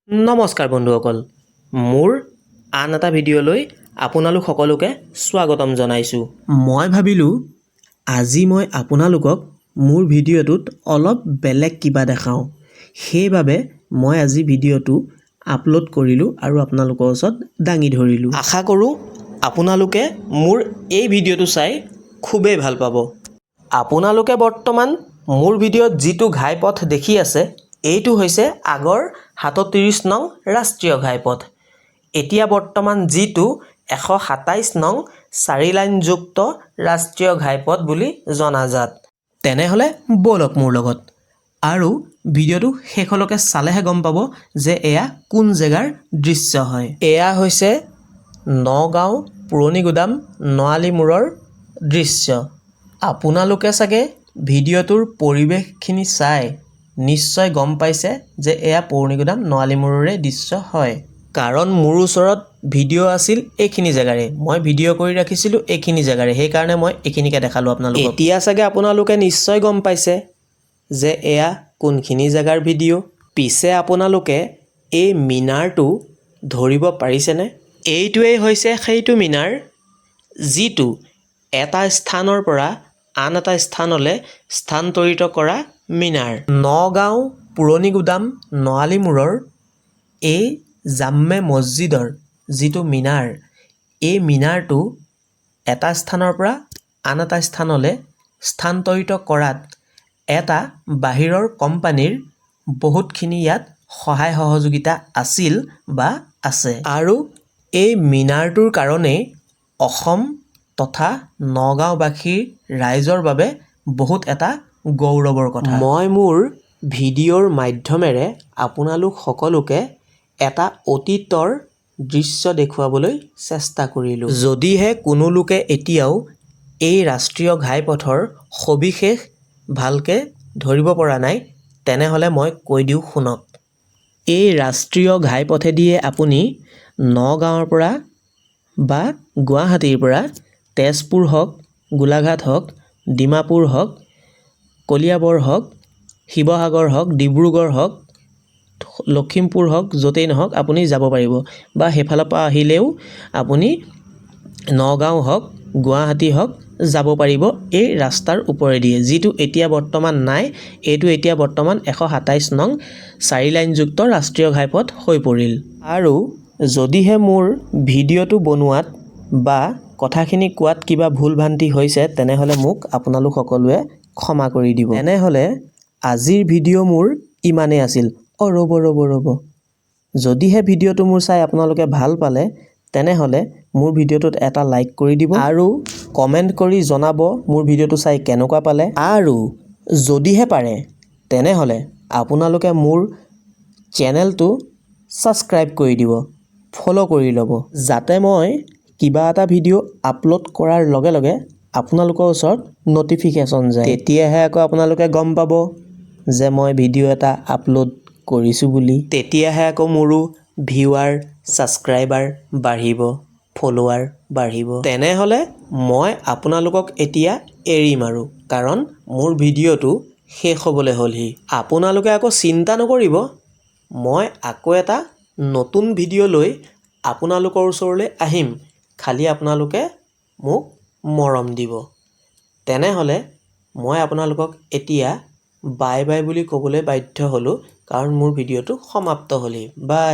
নমস্কাৰ বন্ধুসকল, মোৰ আন এটা ভিডিঅ'লৈ আপোনালোক সকলোকে স্বাগতম জনাইছোঁ। মই ভাবিলোঁ আজি মই আপোনালোকক মোৰ ভিডিঅ'টোত অলপ বেলেগ কিবা দেখাওঁ। সেইবাবে মই আজি ভিডিঅ'টো আপলোড কৰিলোঁ আৰু আপোনালোকৰ ওচৰত দাঙি ধৰিলোঁ। আশা কৰোঁ আপোনালোকে মোৰ এই ভিডিঅ'টো চাই খুবেই ভাল পাব। আপোনালোকে বৰ্তমান মোৰ ভিডিঅ'ত যিটো ঘাইপথ দেখি আছে, এইটো হৈছে আগৰ 37 নং ৰাষ্ট্ৰীয় ঘাইপথ। এতিয়া বৰ্তমান যিটো 127 নং চাৰি লাইনযুক্ত ৰাষ্ট্ৰীয় ঘাইপথ বুলি জনাজাত। তেনেহ'লে ব'লক মোৰ লগত আৰু ভিডিঅ'টো শেষলৈকে চালেহে গম পাব যে এয়া কোন জেগাৰ দৃশ্য হয়। এয়া হৈছে নগাঁও পুৰণিগুদাম নোৱালিমূৰৰ দৃশ্য। আপোনালোকে চাগে ভিডিঅ'টোৰ পৰিৱেশখিনি চাই নিশ্চয় গম পাইছে যে এয়া পুৰণিগুদাম নোৱালিমূৰৰে দৃশ্য হয়, কাৰণ মোৰ ওচৰত ভিডিঅ' আছিল এইখিনি জেগাৰে। মই ভিডিঅ' কৰি ৰাখিছিলোঁ এইখিনি জেগাৰে, সেইকাৰণে মই এইখিনিকে দেখালোঁ আপোনালোকক। এতিয়া চাগে আপোনালোকে নিশ্চয় গম পাইছে যে এয়া কোনখিনি জেগাৰ ভিডিঅ'। পিছে আপোনালোকে এই মিনাৰটো ধৰিব পাৰিছেনে? এইটোৱেই হৈছে সেইটো মিনাৰ, যিটো এটা স্থানৰ পৰা আন এটা স্থানলৈ স্থানান্তৰিত কৰা মিনাৰ। নগাঁও পুৰণিগুদাম নোৱালিমূৰৰ এই জামে মছজিদৰ যিটো মিনাৰ, এই মিনাৰটো এটা স্থানৰ পৰা আন এটা স্থানলৈ স্থানান্তৰিত কৰাত এটা বাহিৰৰ কোম্পানীৰ বহুতখিনি ইয়াত সহায় সহযোগিতা আছিল বা আছে। আৰু এই মিনাৰটোৰ কাৰণেই অসম তথা নগাঁওবাসীৰ ৰাইজৰ বাবে বহুত এটা গৌৰৱৰ কথা। মই মোৰ ভিডিঅ'ৰ মাধ্যমেৰে আপোনালোক সকলোকে এটা অতীতৰ দৃশ্য দেখুৱাবলৈ চেষ্টা কৰিলোঁ। যদিহে কোনো লোকে এতিয়াও এই ৰাষ্ট্ৰীয় ঘাইপথৰ সবিশেষ ভালকৈ ধৰিব পৰা নাই, তেনেহ'লে মই কৈ দিওঁ শুনক। এই ৰাষ্ট্ৰীয় ঘাইপথেদিয়ে আপুনি নগাঁৱৰ পৰা বা গুৱাহাটীৰ পৰা তেজপুৰ হওক, গোলাঘাট হওক, ডিমাপুৰ হওক, কলিয়াবৰ হওক, শিৱসাগৰ হওক, ডিব্ৰুগড় হওক, লখিমপুৰ হওক, য'তেই নহওক আপুনি যাব পাৰিব। বা সেইফালৰ পৰা আহিলেও আপুনি নগাঁও হওক, গুৱাহাটী হওক, যাব পাৰিব এই ৰাস্তাৰ ওপৰেদিয়ে, যিটো এতিয়া বৰ্তমান নাই। এইটো এতিয়া বৰ্তমান 127 নং চাৰি লাইনযুক্ত ৰাষ্ট্ৰীয় ঘাইপথ হৈ পৰিল। আৰু যদিহে মোৰ ভিডিঅ'টো বনোৱাত বা কথাখিনি কোৱাত কিবা ভুল ভ্ৰান্তি হৈছে, তেনেহ'লে মোক আপোনালোক সকলোৱে ক্ষমা কৰি দিব। তেনেহ'লে আজিৰ ভিডিঅ' মোৰ ইমানেই আছিল। অঁ, ৰ'ব ৰ'ব ৰ'ব, যদিহে ভিডিঅ'টো মোৰ চাই আপোনালোকে ভাল পালে, তেনেহ'লে মোৰ ভিডিঅ'টোত এটা লাইক কৰি দিব আৰু কমেণ্ট কৰি জনাব মোৰ ভিডিঅ'টো চাই কেনেকুৱা পালে। আৰু যদিহে পাৰে, তেনেহ'লে আপোনালোকে মোৰ চেনেলটো ছাবস্ক্ৰাইব কৰি দিব, ফ'ল' কৰি ল'ব, যাতে মই কিবা এটা ভিডিঅ' আপলোড কৰাৰ লগে লগে আপোনালোকৰ ওচৰত ন'টিফিকেশ্যন যায়। তেতিয়াহে আকৌ আপোনালোকে গম পাব যে মই ভিডিঅ' এটা আপলোড কৰিছোঁ বুলি। তেতিয়াহে আকৌ মোৰো ভিউৱাৰ, ছাবস্ক্ৰাইবাৰ বাঢ়িব, ফ'ল'ৱাৰ বাঢ়িব। তেনেহ'লে মই আপোনালোকক এতিয়া এৰিম আৰু, কাৰণ মোৰ ভিডিঅ'টো শেষ হ'বলৈ হ'লহি। আপোনালোকে আকৌ চিন্তা নকৰিব, মই আকৌ এটা নতুন ভিডিঅ' লৈ আপোনালোকৰ ওচৰলৈ আহিম। খালি আপোনালোকে মোক মৰম দিব। তেনেহ'লে মই আপোনালোকক এতিয়া বাই বাই বুলি ক'বলৈ বাধ্য হ'লোঁ, কাৰণ মোৰ ভিডিঅ'টো সমাপ্ত হ'লহি। বাই।